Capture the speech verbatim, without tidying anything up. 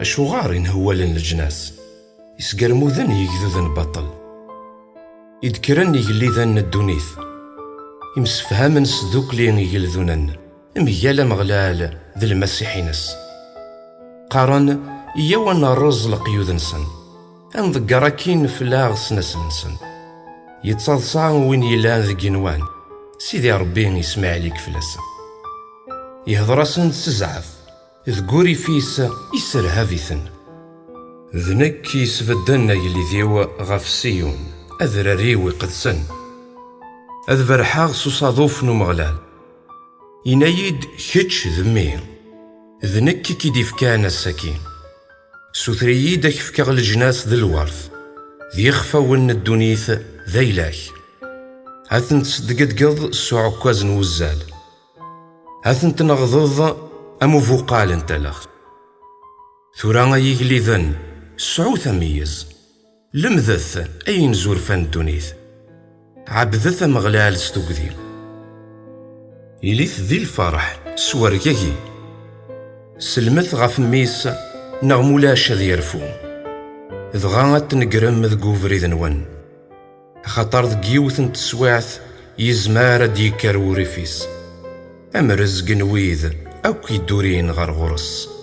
Acuɣer i nhewwalen leǧnas, isgermuden yegduden baṭel? I d-kkren igelliden n ddunit, imsefhamen s tdukli igeldunen mgal Ameɣlal d Lmasiḥ-ines. Qqaren, iyyaw ad nerreẓ leqyud-nsen, ad nḍegger akkin fell-aɣ snasel-nsen. Yettaḍsa win yellan deg igenwan, Sidi Ṛebbi ismaɛil-ik fell-asen. Ihḍer-asen s zzɛaf, deg urrif-is isserhab-iten. D nekk yesbedden agellid-iw ɣef Siyun, adrar-iw iqedsen. Ad berḥeɣ s usaḍuf n Umeɣlal. Yenna-yi-d: "Kečč d mmi, d nekk i k-id-ifkan ass-agi. Suter-iyi-d ad k-fkeɣ leǧnas d lwert, d yixfawen n ddunit d ayla-k. Ad ten-tesdegdgeḍ s uɛekkaz n wuzzal, ad ten-tneɣdeḍ am ubuqal n talaɣt." Tura ay igelliden, sɛut ameyyez, lemdet ay inzurfa n ddunit, ɛebdet Ameɣlal s tugdi. Ilit di lferḥ s wergagi, selmet ɣef mmi-s, neɣ mulac ad yerfu, dɣa ad tnegrem deg ubrid-nwen, axaṭer deg yiwet n teswiɛt yezmer ad d-yekker wurrif-is, am rrezg n wid akk yeddurin ɣer ɣur-s.